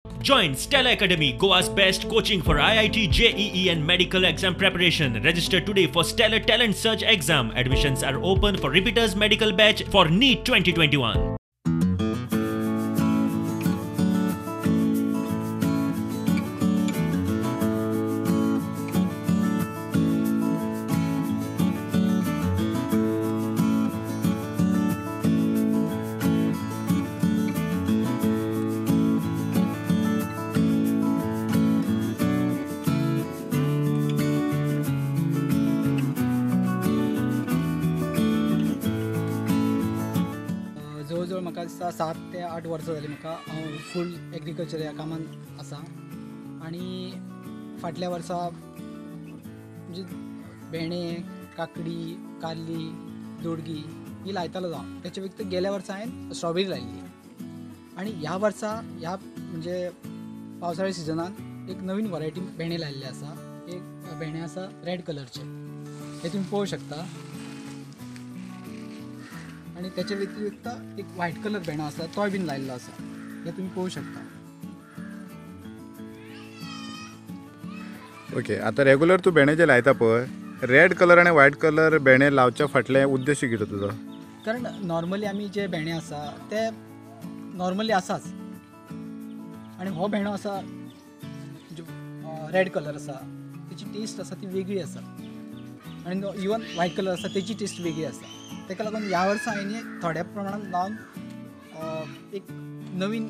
Join Stella Academy, Goa's best coaching for IIT, JEE and medical exam preparation. Register today for Stellar Talent Search exam. Admissions are open for repeaters medical batch for NEET 2021. जवळ म्हाका दिसता 7 ते 8 वर्सां जालीं म्हाका हांव फूल agriculture ह्या कामान आसा आनी फाटल्या वर्सा म्हणजे भेंडे, काकडी, कारली, दोडगी ही लायतालो हांव. तेच्या व्यतिरिक्त गेल्या वर्सा हांवें स्ट्रॉबेरी लायिल्ली आनी ह्या वर्सा ह्या म्हणजे पावसाळी सिजनान एक नवीन वरायटी भेंडे लायिल्ले आसा. एक भेंडे आसा रेड कलरचे, हे तुमी पळोवंक शकता. आनी त्याच्या व्यतिरिक्त एक व्हायट कलर भेंडो आसा तोय बीन लायिल्लो आसा, हे तुमी पळोवंक शकता. ओके, आतां रेगुलर तूं भेंडे जे लायता पळय, रेड कलर आनी व्हायट कलर भेंडे लावच्या फाटलें उद्देश कितें तुजो? कारण नॉर्मली आमी जे भेंडे आसा ते नॉर्मली आसाच आनी हो भेंडो आसा जो रेड कलर आसा तेची टेस्ट आसा ती वेगळी आसा आनी इवन व्हायट कलर आसा तेची टेस्ट वेगळी आसा. ताका लागून ह्या वर्सा हांवें थोड्या प्रमाणान लावन एक नवीन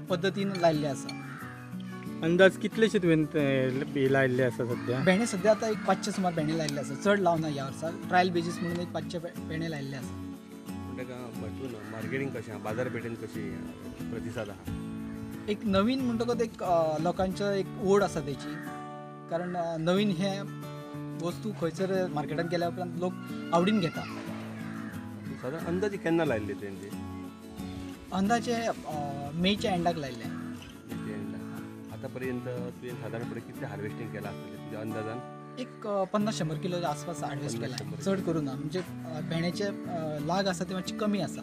पद्दतीन लायिल्लें आसा. अंदाज कितलेशे तुवें लायिल्ले आसा सद्या भेंडे? सद्या आतां एक 500 सुमार भेंडे लायिल्ले आसा. चड लावना ह्या वर्सा, ट्रायल बेजीस म्हणून एक 500 भेंडे लायिल्ले आसा. पूण ताका मार्केटींग कशें, बाजारपेठेन कशी प्रतिसाद आहा? एक नवीन म्हणटकच एक लोकांचो एक ओड आसा तेची, कारण नवीन हे वस्तू खंयसर मार्केटान गेल्या उपरांत लोक आवडीन घेता. सादारण अंदाजे केन्ना लायिल्ले तुवें ते? अंदाजे मेच्या एंडाक लायिल्ले. मेच्या एंडाक. आतां पर्यंत तुवें सादारणपणे कितलें हार्वेस्टींग केलां आसतलें तुज्या अंदाजान? एक 50-100 किलो आसपास हार्वेस्ट केला, चड करूं ना. म्हणजे भेंड्याचे लाग आसा ते मातशी कमी आसा,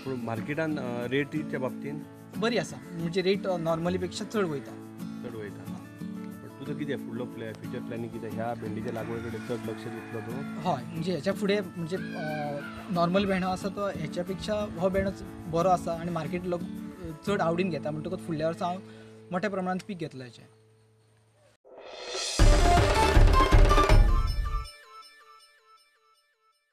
पूण मार्केटान रेटीच्या बाबतीन बरी आसा. म्हणजे रेट नॉर्मली पेक्षा चड वयता. चड वयता. तुजो कितें फुडलो फ्युचर प्लॅनिंग कितें? ह्या भेंडीच्या लागवडी कडेन चड लक्ष दितलो तूं? हय, म्हणजे ह्याच्या फुडें म्हणजे नॉर्मल भेंडो आसा तो ह्याच्या पेक्षा हो भेंडो बरो आसा आनी मार्केट लोक चड आवडीन घेता, म्हणटकच फुडल्या वर्सा हांव मोठ्या प्रमाणान पीक घेतलो हेचें.